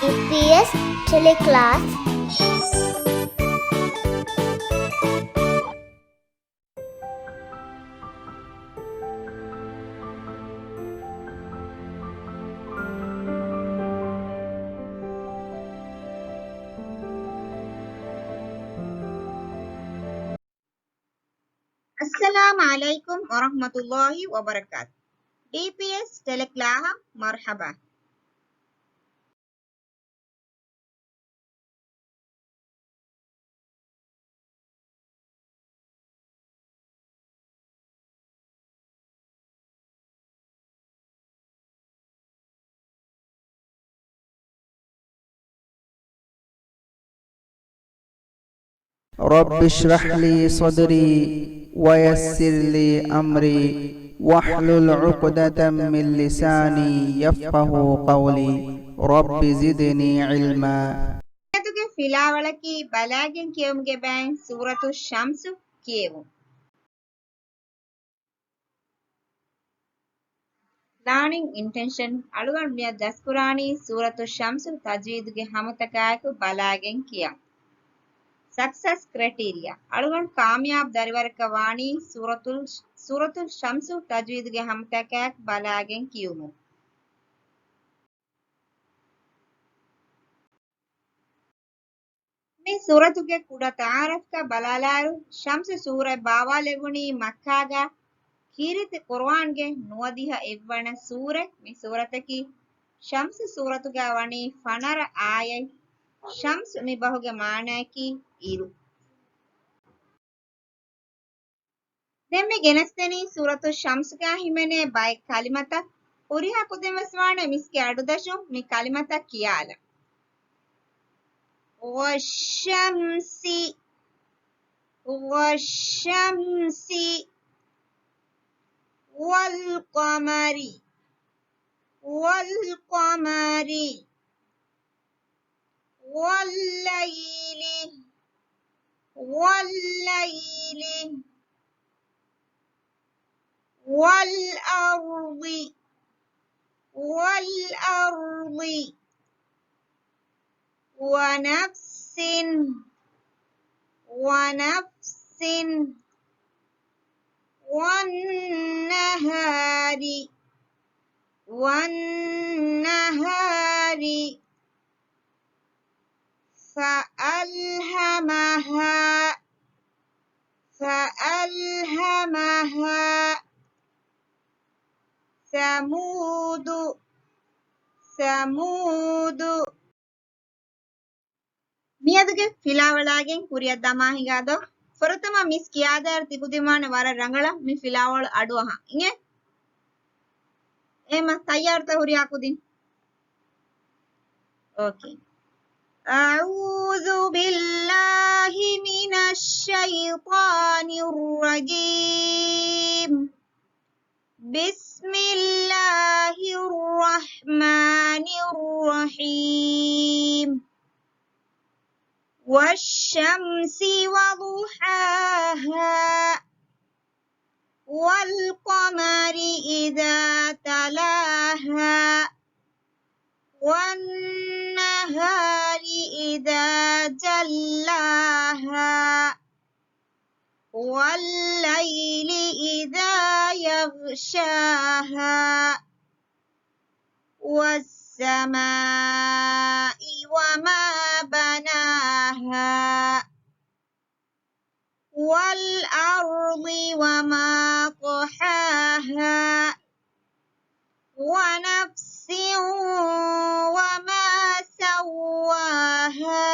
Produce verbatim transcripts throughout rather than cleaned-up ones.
ޑީޕީއެސް ޓެލެކްލާސް. އައްސަލާމު ޢަލައިކުމް ވަރަޙްމަތުﷲި ވަބަރަކާތު. ޑީޕީއެސް ޓެލެކްލާހަށް މަރްޙަބާ. رب اشرح لي صدري ويسر لي أمري واحلل عقدة من لساني يفقهوا قولي. رب زدني علما. މިއަދުގެ ފިލާވަޅަކީ ބަލާގެން ކިޔެވުމުގެ ބައިން ސޫރަތު ޝަމްސު ކިޔެވުން. ލާނިން އިންޓެންޝަން. އަޅުގަނޑު މިއަދު ދަސްކުރާނީ ސޫރަތު ޝަމްސު ތަޖްވީދުގެ ހަމަތަކާއެކު ބަލާގެން ކިޔަން. ސަކްސެސް ކްރައިޓީރިއާ. އަޅުގަނޑު ކާމިޔާބު ދަރިވަރަކަށް ވާނީ ސޫރަތުލް، ސޫރަތުލް ޝަމްސު ތަޖްވީދުގެ ހަމަތަކާއެކު ބަލާގެން ކިޔުމުން. މި ސޫރަތުގެ ކުޑަ ތަޢާރަފްތައް ބަލާލާއިރު، ޝަމްސު ސޫރަތް ބާވާލެވުނީ މައްކާގަ ކީރިތި ޤުރުއާންގެ ނުވަދިހަ އެއްވަނަ ސޫރަތް. މި ސޫރަތަކީ ޝަމްސު ސޫރަތުގަ ވަނީ ފަނަރަ އާޔަތް. ޝަމްސު މި ބަހުގެ މާނައަކީ އިރު. ދެން މި ގެނެސްދެނީ ސޫރަތު ޝަމްސުގަ ހިމެނޭ ބައެއް ކަލިމަތައް. ހުރިހާ ކުދިން ވެސް ވާނެ މިސްގެ އަޑުދަށުން މި ކަލިމަތައް ކިޔާލަން. والشمس، والشمس، والقمر، والقمر، والليل، والليل، والأرض، والأرض، ونفس، ونفس، والنهار، والنهار، فألهمها، فألهمها، ثمود، ثمود. މިއަދުގެ ފިލާވަޅާގެން ކުރިއަށް ދަމާ ހިނގާދޯ. ފުރަތަމަ މިސް ކިޔާދާއިރު ތިކުދިން ވާނެ ވަރަށް ރަނގަޅަށް މި ފިލާވަޅު އަޑުއަހަން. އިނގޭ؟ އެހެމަ ތައްޔާރުތަ ހުރިހާ ކުދިން؟ އޯކޭ. أعوذ بالله من الشيطان الرجيم. بسم الله الرحمن الرحيم. والشمس وضحاها. والقمر إذا تلاها. والنهار إذا جلاها. والليل إذا يغشاها. والسماء وما بناها. والأرض وما طحاها. ونفس وما سواها.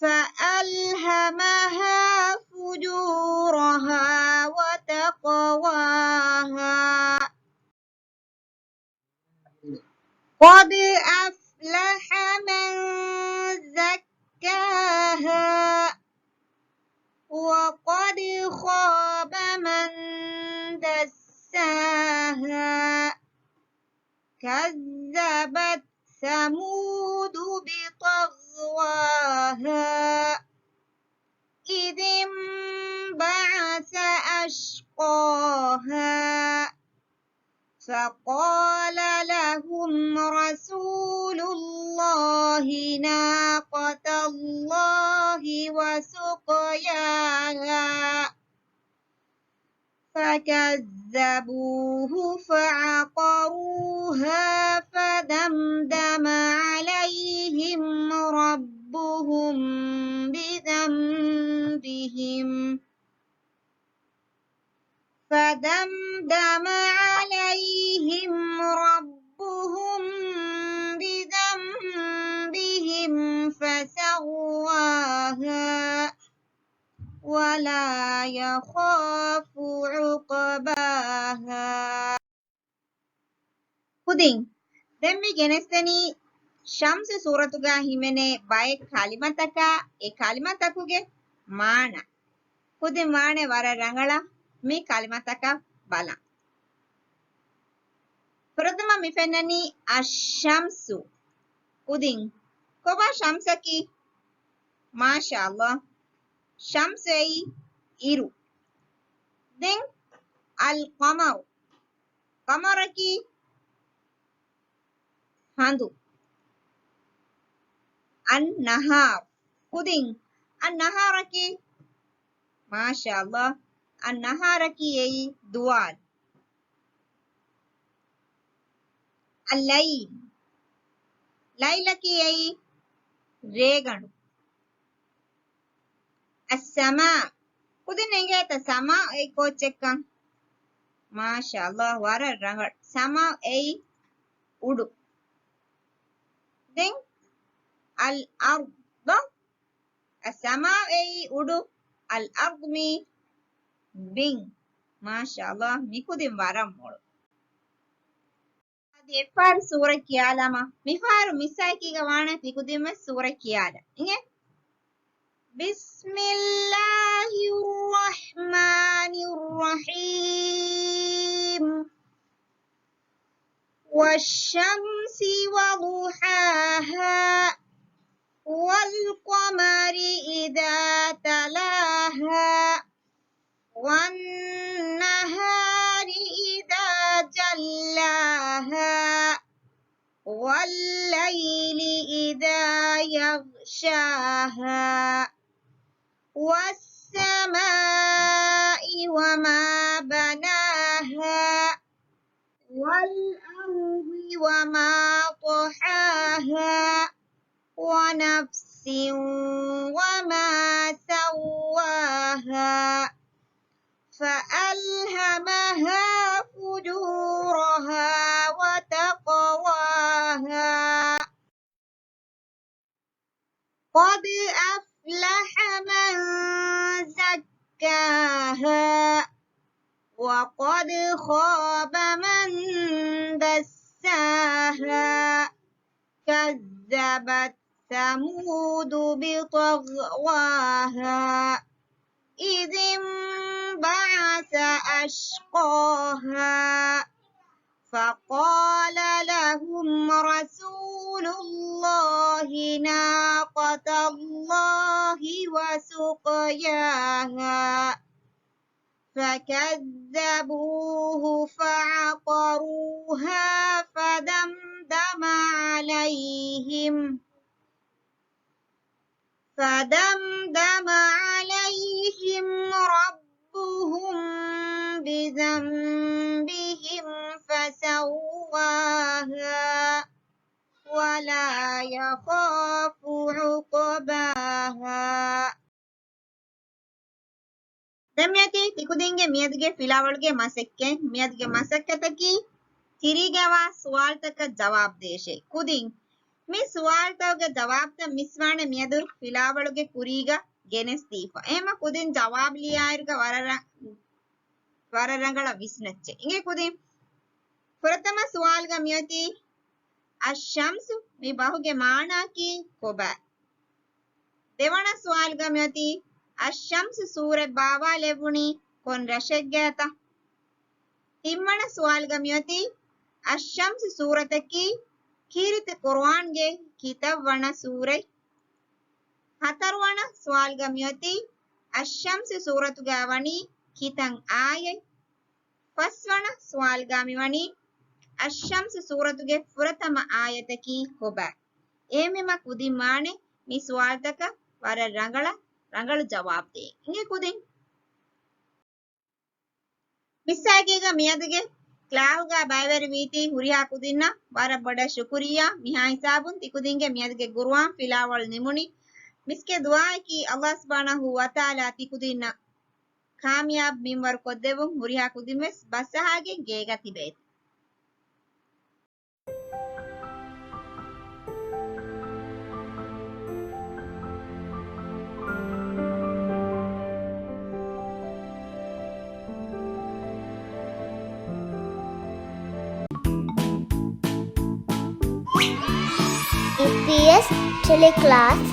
فألهمها فجورها وتقواها. قد أفلح من زكاها. وقد خاب من دساها. كذبت ثمود بطغواها. إذ انبعث أشقاها. فقال لهم رسول الله ناقة الله وسقياها فكذبوه فعقروها فدمدم عليهم ربهم بذنبهم فدمدم عليهم ربهم بذنبهم فسواها ولا يخاف عقباها. ކުދިން ދެން މި ގެނެސްދެނީ ޝަމްސު ސޫރަތުގަ ހިމެނޭ ބައެއް ކަލިމަތަކާ، އެ ކަލިމަތަކުގެ މާނަ. ކުދިން ވާނެ ވަރަށް ރަނގަޅަށް މި ކަލިމަތަކަށް ބަލަން. ފުރަތަމަ މި ފެންނަނީ އައްޝަމްސު. ކުދިން ކޮބާ ޝަމްސަކީ؟ މާޝާﷲ. ޝަމްސު އެއީ އިރު. ދެން އަލް ޤަމަރު. ޤަމަރަކީ ހަނދު. އައްނަހާރު. ކުދިން އައްނަހާރަކީ، މާޝާﷲ، އައްނަހާރަކީ އެއީ ދުވާލު. އައްލައިލް. ލައިލަކީ އެއީ ރޭގަނޑު. އައްސަމާ. ކުދިން އެނގޭތަ ސަމާ އެއީ ކޯއްޗެއްކަން؟ މާޝާﷲ، ވަރަށް ރަނގަޅު. ސަމާ އެއީ އުޑު. ދެން އަލް އަރްޟު. އައްސަމާ އެއީ އުޑު، އަލް އަރްޟު މީ ބިން. މާޝާﷲ، މި ކުދިން ވަރަށް މޮޅު. އަދި އެއްފަހަރު ސޫރަ ކިޔާލަމާ، މިފަހަރު މިސްއާއެކީގަ ވާނެ ތިކުދިންވެސް ސޫރަ ކިޔާލަ. އިނގޭ. بسم الله الرحمن الرحيم. والشمس وضحاها. والقمر إذا تلاها. والنهار إذا جلاها. والليل إذا يغشاها. والسماء وما بناها. والأرض وما طحاها. ونفس وما سواها. فألهمها فجورها وتقواها. قد أفلح من زكاها. وقد خاب من دساها. كذبت ثمود بطغواها. إذ انبعث أشقاها. فقال لهم رسول الله ناقة الله وسقياها. فكذبوه فعقروها فدمدم عليهم فدمدم عليهم ربهم بذنبهم فسواها ولا يخاف عقباها. ދެން މިއޮތީ ތިކުދިންގެ މިއަދުގެ ފިލާވަޅުގެ މަސައްކަތް. މިއަދުގެ މަސައްކަތަކީ ތިރީގަވާ ސުވާލުތަކަށް ޖަވާބު ދޭށޭ. ކުދިން މި ސުވާލުތަކުގެ ޖަވާބުތައް މިސްވާނެ މިއަދު ފިލާވަޅުގެ ކުރީގަ ގެނެސްދީފަ. އެހެމަ ކުދިން ޖަވާބު ލިޔާއިރުގަ ވަރަށް ރަ-، ވަރަށް ރަނގަޅަށް ވިސްނައްޗޭ. އިނގޭ ކުދިން. ފުރަތަމަ ސުވާލުގަ މިއޮތީ، އައްޝަމްސު މި ބަހުގެ މާނައަކީ ކޮބާ؟ ދެވަނަ ސުވާލުގަ މިއޮތީ، އައްޝަމްސު ސޫރަތް ބާވާލެވުނީ ކޮން ރަށެއްގައިތަ؟ ތިންވަނަ ސުވާލުގަ މިއޮތީ، އައްޝަމްސު ސޫރަތަކީ ކީރިތި ޤުރުއާންގެ ކިތައްވަނަ ސޫރަތް؟ ހަތަރުވަނަ ސުވާލުގަ މިއޮތީ، އައްޝަމްސު ސޫރަތުގަ ވަނީ ކިތައް އާޔަތް؟ ފަސްވަނަ ސުވާލުގަ މިވަނީ، އައްޝަމްސު ސޫރަތުގެ ފުރަތަމަ އާޔަތަކީ ކޮބާ؟ އެހެންވީމަ ކުދިން ވާނެ މި ސުވާލުތަކަށް ވަރަށް ރަނގަޅަށް، ރަނގަޅު ޖަވާބު ދޭ. އިނގޭ ކުދިން. މިސްއާގޭގަ މިއަދުގެ ކްލާހުގަ ބައިވެރިވީތީ ހުރިހާ ކުދިންނަށް ވަރަށް ބޮޑަށް ޝުކުރިއްޔާ. މިހާ ހިސާބުން ތިކުދިންގެ މިއަދުގެ ގުރުއާން ފިލާވަޅު ނިމުނީ. މިސްގެ ދުޢާއަކީ ﷲ ސުބްޙާނަހޫ ވަތަޢާލާ ތިކުދިންނަށް ކާމިޔާބު މިންވަރު ކޮށްދެއްވުން. ހުރިހާ ކުދިންވެސް ބަސްއަހާގެން ގޭގަ ތިބޭތި. އީޕީއެސް ޓެލެކްލާސް.